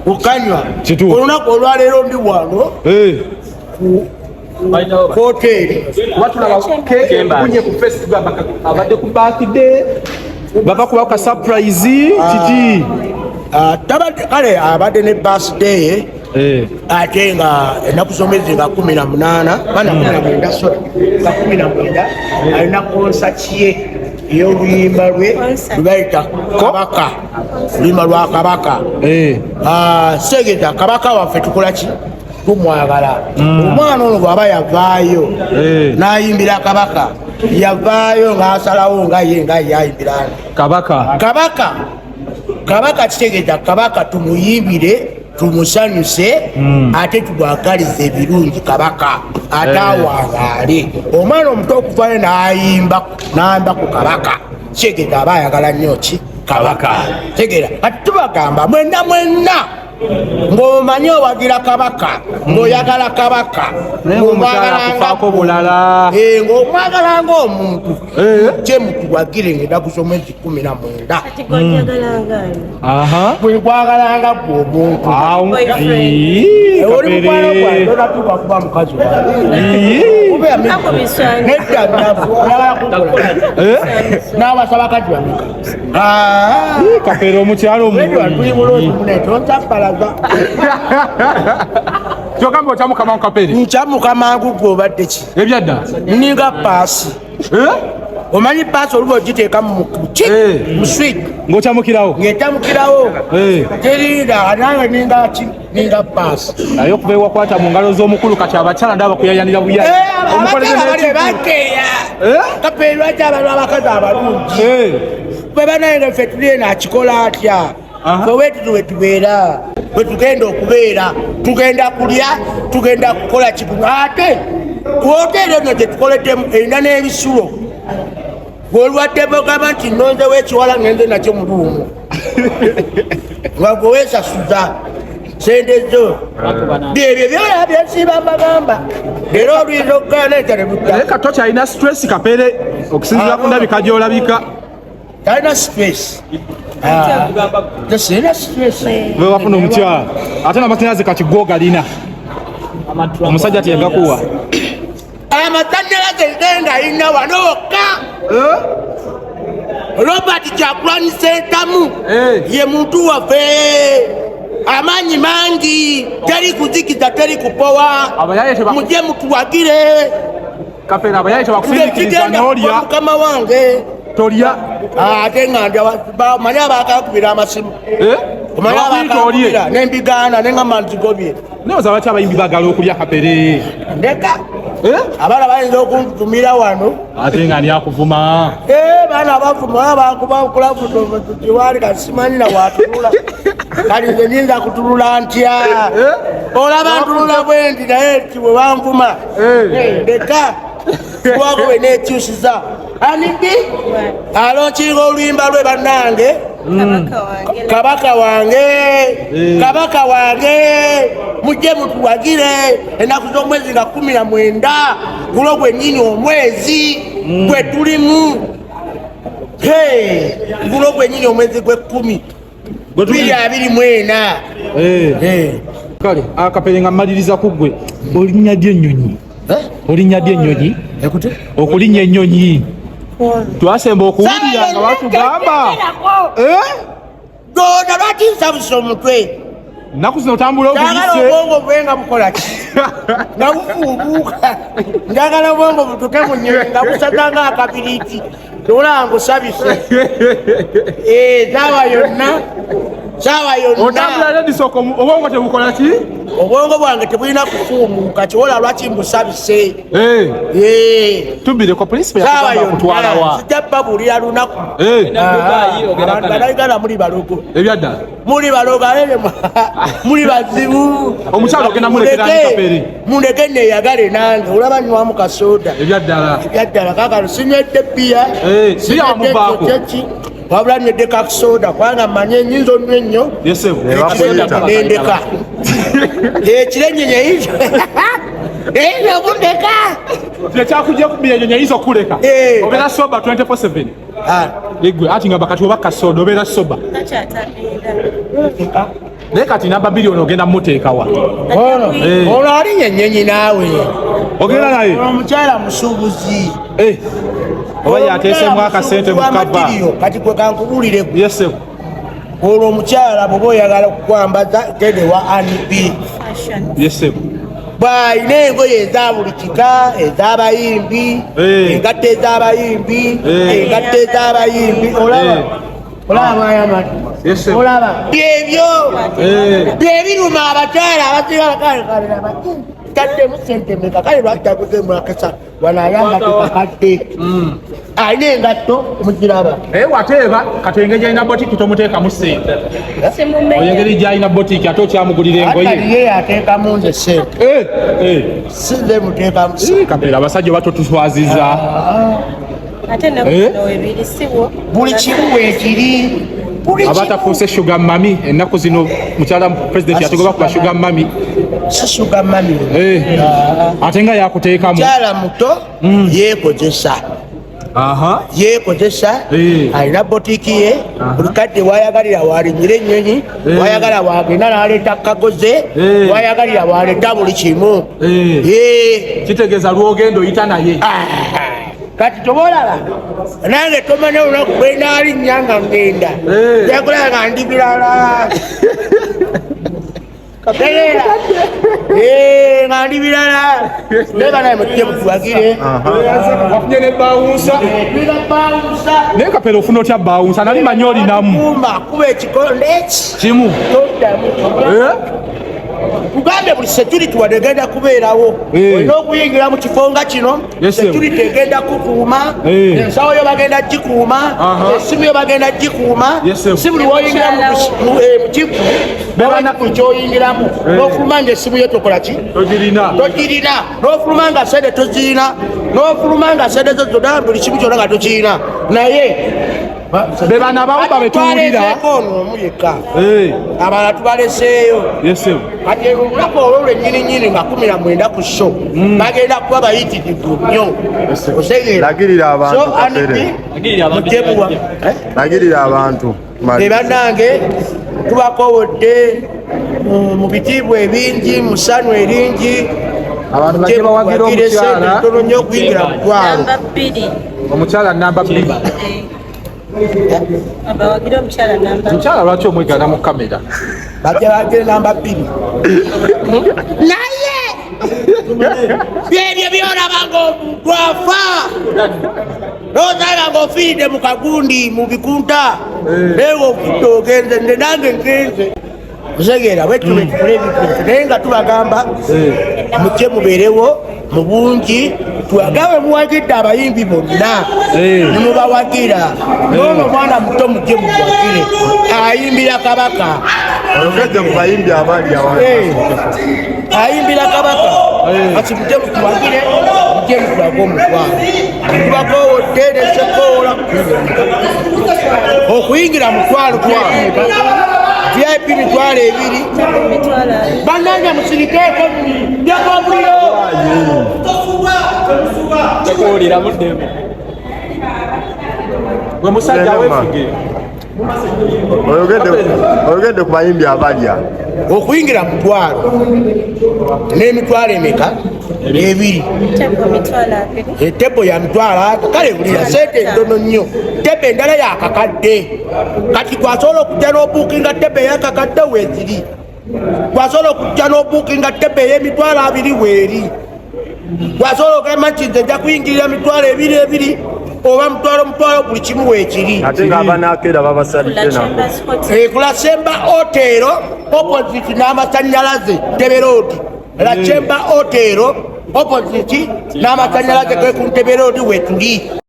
Kukanywa. Kituufu. Olunaku olwaleero ndi wano ku hoteeri. Kuba tulaba keeke ebunye ku Facebook, abadde ku birthday, bava kubawo ka surprise kiki? Ah, tabadde kale, abadde ne birthday, ate nga ennaku z'omwezi nga 18 bana 19, sorry, nga 19 alina concert ye ey'oluyimba lwe lwebayita Kabaka, oluyimba lwa Kabaka. Ah, segeza Kabaka waffe tukola ki? Tumwagala. Omwana ono bw'aba yavaayo n'ayimbira Kabaka, yavaayo ng'asalawo nga ye nga ye ayimbira ani? Kabaka. Kabaka. Kabaka kitegeeza Kabaka tumuyimbire, tumusanyuse, ate tumwagalize ebirungi. Kabaka ate awangaale. Omwana omuto okuvayo n'ayimba n'ayimba ku Kabaka kitegeeza aba ayagala nnyo ki? Kabaka. Tegeera, kati tubagamba mwenna mwenna ng'omanyi owagira Kabaka, ng'oyagala Kabaka, Naye ng'omukyala akufaako bulala. Eh, ng'omwagala ng'omuntu, gye mutuwagire ng'ennaku z'omwezi 19. Kati gwenjagalanga ani? Aha. Bwe kwagalanga gwe omuntu. Awo. Boyfriend. Ii, Oli mukwano Kapere. gwange, tonatuuka kuba mukazi wange. Ii. Kuba Akubiswani. nedda, nnafu oyagala kukola n'abasa bakazi bameka? Ah. Ii, Kapere omukyalo Nedda, tuli bulungi mune, tontappalaga. Kyogamba okyamuka mangu, Kapere? Nkyamuka mangu. Gwe obadde ki? Ebyadda. Ninga paasi. Eh? Omanyi paasi oluba ogiteeka mu ki? Mu switch. Ng'okyamukirawo. Ng'etamukirawo. Terinda nange ninga ki? Ninga paasi. Naye okuva ewakwata mu ngalo z'omukulu, kati abakyala ndaba bakuyayanira buyayi. Omukoleze Abakyala bali n'ekivu. bakeya. Eh? Kapere, lwaki abantu abakazi abalungi bwe banaye ffe tuli eno, akikola atya? Ffe wetuti wetubeera, wetugenda okubeera, tugenda kulya, tugenda kukola kikuno. Ate ku hoteeri eno gyetukoleddemu erina n'ebisulo. Gwolwadde bogamba nti nonzewo ekiwala ngenze nakyo mu room, nga gwe weesasuza sente zo. Byebyo byolaba byensiiba mbagamba, era oluyinza okugaana ekyo ne Naye budda. kato kyalina stress, Kapere, okusinziira ku ndabika gy'olabika. Talina stress. Tesirina stress. Bwe wafuna omukyala, ate n'amasannyalaze kati go galina omusajja teyagakuwa. Amasanyalaze genda alina wano wokka. Robert Kyagulanyi Ssentamu ye muntu waffe, amaanyi mangi, teri kuzikiza, teri kupowa. Abayaye Mujye mutuwagire. Kapere, abayaye tebakusindikiriza Tugenda n'olya. Mukama wange. Tolya. Ah, ate nga ndya, manyi abakankubira amasimu. Eh? Omanyi Bakuyita olye. abakankubira nembigaana nengamba nzigobye. Naye oza lwaki abayimbi baagala okulya, Kapere? Ndeka. Eh? Abaana bayinza okuntumira wano. Ate nga ani akuvuma? Eh, baana bavuma, bankuba kulavutiwali, kati simanyi na watulula. Kati nze nyinza kutulula ntya? Olaba ntulula bwendi, naye ti bwe banvuma. Eh. Ndeka lwako bwe nekyusiza anibi alonkinga oluyimba lwe bannange. Kabaka wange. Kabaka wange, Kabaka wange, mujje mutuwagire ennaku z'omwezi nga 19, gulo gwennyini omwezi gwe tulimu. Hey, gulo gwennyini omwezi gw'ekkumi 2024. Eh. Kale akapere, nga mmaliriza ku ggwe, olinnya ddi ennyonyi? Olinnya ddi ennyonyi? Ekute? Okulinnya ennyonyi twasemba okuwulira nga batugamba. Eh? Dooda, lwaki nsabuse omutwe? Nnaku zino otambula Njagala oguyise. obwongo bwe nga bukola ki? Nga bufuubuuka. Njagala obwongo butuke mu nnyonyi nga busaza nga akabiriiti, olaba ngusabise. Eh, saawa yonna, saawa yonna. Otambula nedisooka, obwongo tebukola ki? Obwongo bwange tebulina kufuumuuka, kiwola lwaki mbusabise. Eh, Eh, tubbireko polisi saawa yakugamba yonna kutwalawa. Sijja babuulira lunaku. Eh, Abantu bannayuganda muli balogo. Ebyaddala. Muli balogo, ate muli bazibu. Omukyala ogenda mulekera ani, Kapere? Mundeke neyagale nange, olaba nywamu kasoda. Ebyaddala. Ebyaddala, kakano sinywedde bbiya. Eh, bbiya wamuvaako. Kyeki, wabula nywedde kasoda kubanga manye nyinza onywa ennyo. Yesebo. Nendeka ekiro ennyonyi eyinza eyinza okundeka. Kyekyakujja kubira ennyonyi eyinza okukuleka. Eh. Obeera sober 24/7. Ah, Egwe ati ngamba kati oba kasoda obeera sober. Takyatamiira. Naye kati namba 2 ono ogenda muteekawa? Ono ono alinnya ennyonyi naawe. Ogenda naye? Ono omukyala musuubuzi. Oba yateesemu akasente mu kaba. Kati gwe kankubuulire. Yes sir. Olwo omukyala bw'oba oyagala kukwambaza, gende wa Anb. Yes sir. Bw'alina engoye eza buli kika, ez'abayimbi, engatto ez'abayimbi, engatto ez'abayimbi, olaba olaba bwayambadde. Yes sir. Olaba byebyo byebiruma abakyala abasinga. Taddemu sente meka? Kale lwaki taguze mwakesa wano ayambadde kakadde? Alina engatto, muziraba. Naye wateeba kati engeri gyalina botiki tomuteekamu sente. Simumenya. Engeri gyalina botiki ate okyamugulira engoye. Atali ye yateekamu nze sente, si nze muteekamu sente. Kapera, abasajja oba totuswaziza. Ate nakuno ebiri siwo. Buli kimu weekiri, buli Aba kimu. tafuuse sugar mummy ennaku zino. Mukyala pulezidenti yatugoba ku ba sugar mummy. Si sugar mummy. Ate nga yakuteekamu. Mukyala muto, yeekozesa. Yeekozesa. Alina botiki ye, buli kadde wayagalira walinyira ennyonyi, wayagala wagenda n'aleeta kagoze, wayagalira waleeta buli kimu. Kitegeeza lwogenda oyita naye. Ah, kati tobolaba nange tomanya olunaku bwenaalinnya nga ngenda jakulaba nga ndi birala. Tegeera. Nga ndi birala, naye banaye mutujje mutuwagire. Wafunye ne bouncer. Tulina bouncer. Naye Kapera, ofuna otya bouncer? Nali manyi olinamu. Kumba kuba ekikonde eki. Kimu. Toddamu. Tugambe buli security wadde egenda kubeerawo, olina okuyingira mu kifo nga kino. Yes, sir. Security egenda kukuuma, ensawo yo bagenda gikuuma, essimu yo bagenda gikuuma. Yes, sir. Si buli woyingira mu kivvulu buli kyoyingiramu n'ofuluma nga essimu yo tokola ki? Togirina. Togirina, n'ofuluma nga sente tozirina, n'ofuluma nga sente zo zonna, buli kimu kyonna nga tokirina, naye Be bano abawuba be tuwulira. Twaleseeko ono omu yekka, abalala tubaleseeyo. Yes sir. Kati olunaku olwo lwennyini nyini nga 19 ku show, bagenda kuba bayitirivu nnyo, osegeera? Lagirira abantu, So, Kapere. Aniki, mutebuwa. Lagirira abantu. Bannange, tubakowodde mu bitiibwa ebingi, mu ssanyu eringi. Abantu bajje bawagira Muwagire sente omukyala. ntono nnyo okuyingira mutwalo. Namba 2. Omukyala namba 2. Abawagira omukyala namba Mukyala, lwaki omwegana mu kamera? Bajja bagire namba 2, naye byebyo byolaba ngaomuntu afa, nosanga ngaofiiridde mu kagundi mu bikunta, naye ngaofudde ogenze. Nze nange ngenze, osegeera? Bwetube tukole ebintu, naye nga tubagamba mujje mubeerewo mu bungi, twagawe muwagidde abayimbi bonna, nimubawagira noono omwana muto, mujje muwagire ayimbira Kabaka. Oyogedde ku bayimbi abali awantu. Ayimbira Kabaka. Kati mujje mutuwagire, mujje mutulage omukwano. Tubakowodde nesekoola okuyingira mutwalo, VIP 20,000. 20,000. Bannange, musirikeeko, njako omuliro. Tekuwulira muddemu. Gwe musajja weefuge. Oyogedde ku bayimbi abalya. Okuyingira mutwalo n'emitwalo emeka? 2. Table 20,000. Etebo ya 50,000. Kale bulira sente ntono nnyo. Table endala yakakadde. Kati gwasobola okujja n'obuukinga table eyakakadde, weeziri. Gwasobola okujja n'obuukinga table ey'emitwalo 20, weeri. Gwasobola okugamba nti nze nja kuyingirira 20,000 ebiri oba mutwalo mutwalo, buli kimu weekiri. Ate ng'abanakeera Kula babasalidde nako. Chambers Hotel. Kulasemba Hotel, opposite n'amasanyalaze, Ntebe Road. La Chamber Hotel, opposite n'amasanyalaze ge ku Ntebe Road wetuli.